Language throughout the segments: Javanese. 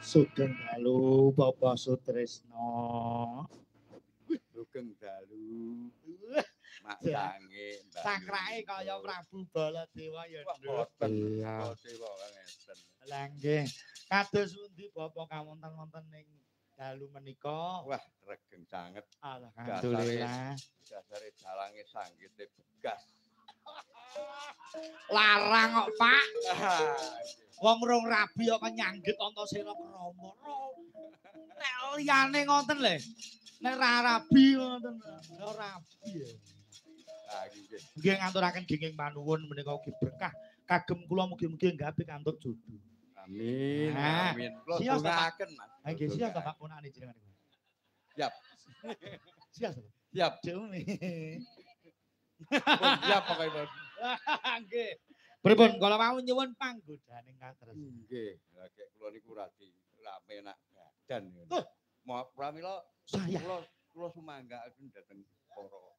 Sugeng dalu Bapak Sutrisno. Sugeng dalu. Mak sange Mbak. Sakrake kaya Prabu Baladewa ya, Nduk. Iya. Baladewa ngeten. Lah nggih. Kados pundi Bapak kawonten-wonten ing dalu menika? Wah, regeng sanget. Alhamdulillah. Dasare dalange sanggite begas. Larang kok, Pak. Wong rong rabi kok nyanggit Antasena krama. Nek liyane ngoten lho. Nek ra rabi ngoten. Ora rabi ya. Nggih. Nggih ngaturaken genging panuwun menika ugi berkah kagem kula mugi-mugi nggapi kantuk jodoh. Amin. Amin. Kula dongaaken, Mas. Ha nggih siap Bapak ponakane jenengan niku. Siap. Siap. Siap. Dhewe. Siap pokoke. Nggih. Pripun kala wau nyuwun panggodhaning katresnan. Nggih, lha kula niku radi rame nak badan. Mau pramila saya kula sumanggaaken dhateng para.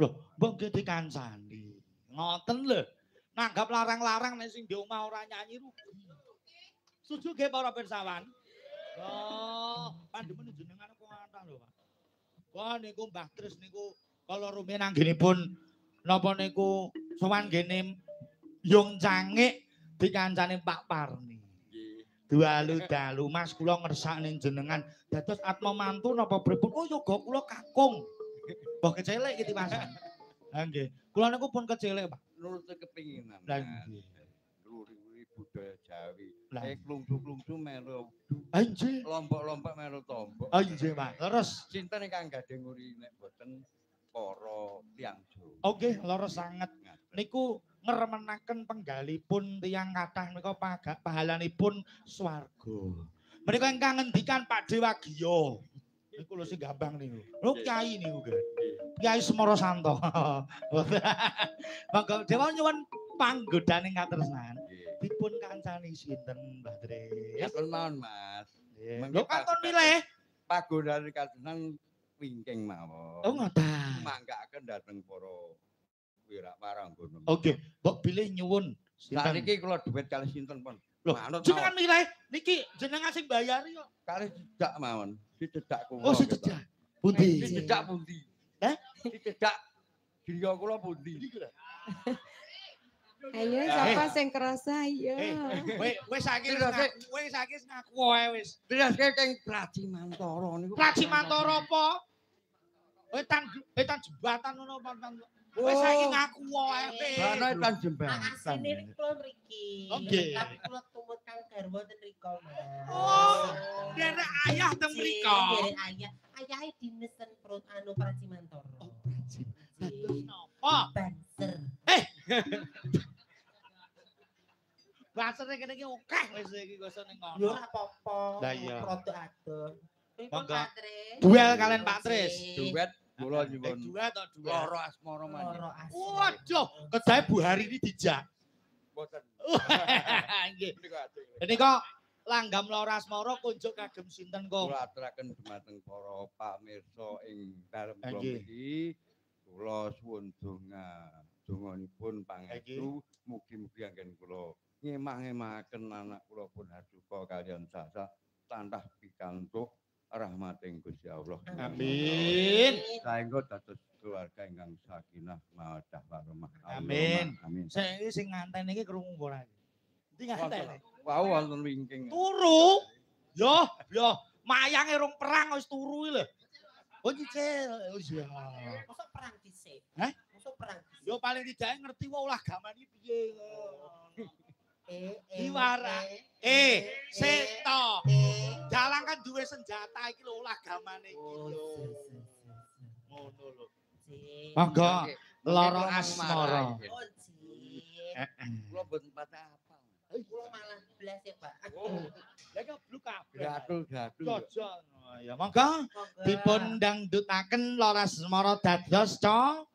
Lho, mbok nggih dikancani. Ngoten lho. Nanggap larang-larang nek sing di omah ora nyanyi rugi. Setuju nggih para pirsawan? Oh, pandemen jenengan kok kathah lho, Pak. Wah niku Mbah Tris niku kala rumiyin anggenipun napa niku sowan nggene Yung Cangik dikancani Pak Parni. Nggih. Dalu-dalu Mas kula ngersakne jenengan dados atma mantu napa pripun? Oh yoga kula kakung. Mbah kecelik iki Mas. Ha nggih. Kula niku pun kecelik, Pak. Nuruti kepinginan. Lah nggih. Ngluri budaya Jawi. Lah. Klungsu-klungsu melu Ha nggih. lombok-lombok melu tombok. Ha nggih, Pak. Leres. Sinten ingkang gadhe nguri nek boten para tiyang Jawa. Oke, leres sanget. Niku ngremenaken penggalipun tiyang kathah menika pahalanipun swarga. Menika ingkang ngendikan Pak Dewagiya. Niku lho sing gampang niku. Lho kyai niku nggih. Kyai Semara Santo. Monggo dewa nyuwun panggodhaning katresnan. Dipun kancani sinten Mbah Tris? Ngaten mawon Mas. Lho kantun milih pagodhane katresnan wingking mawon. Oh ngoten. Manggaaken dhateng para wirak waranggana. Oke, mbok bilih nyuwun sinten? Sakniki kula duet kalih sinten pun. Lho, jenengan milih niki jenengan sing bayari kok. Kalih cedak mawon. Si cedak kula. Oh, si cedak. Pundi? Si cedak pundi? Hah? Si cedak griya kula pundi? Ayo sapa sing krasa ayo. Wis saiki wis saiki ngaku wae wis. Terus keng Praci Mantara niku. Praci Mantara apa? Wetan jembatan ngono apa? Wis saiki ngaku wae. Ana wetan jembatan. Asline kula mriki. Tapi kula tumut kang garwa ten mriko, Mas. Oh, derek ayah teng mriko. Derek ayah. Ayahe dines ten perut anu Praci Mantara. Oh, Praci. Dados napa? Banser. Bansere kene iki akeh wis iki kok ning ngono. Yo ora apa-apa. Lah iya. Produk adoh. Monggo. Duel kalian Pak Tris. Duet kula nyuwun. Duet to duet. Loro asmara manjing. Waduh, kedahe Bu Harini dijak. Mboten. Nggih. Menika langgam Loro Asmara kunjuk kagem sinten kok? Kula aturaken dumateng para pamirsa ing dalem kula mriki. Kula suwun donga, donganipun pangestu mugi-mugi anggen kula ngemah-ngemahaken anak kula pun haduka kaliyan sasa tantah pikantuk rahmating Gusti Allah. Amin. Saengga dados keluarga ingkang sakinah mawaddah warahmah. Amin. Amin. Saiki sing nganten iki krungu ora? Endi nganten? Wau wonten wingking. Turu. Yo, yo, mayange rong perang wis turu iki lho. Oh nyicil. Oh iya. Mosok perang dhisik. Hah? Mosok perang dhisik. Yo paling tidak ngerti wae olah gaman iki piye. Diwara. Seto. Dalang kan duwe senjata iki lho olah gamane iki lho. Ngono lho. Monggo Loro Asmara. Kula mboten patah apa. Kula malah blas ya, Pak. Oh. Lah iki bluk kabeh. Gatul-gatul. Jojol. Ya monggo dipun dangdutaken Loro Asmara dados co.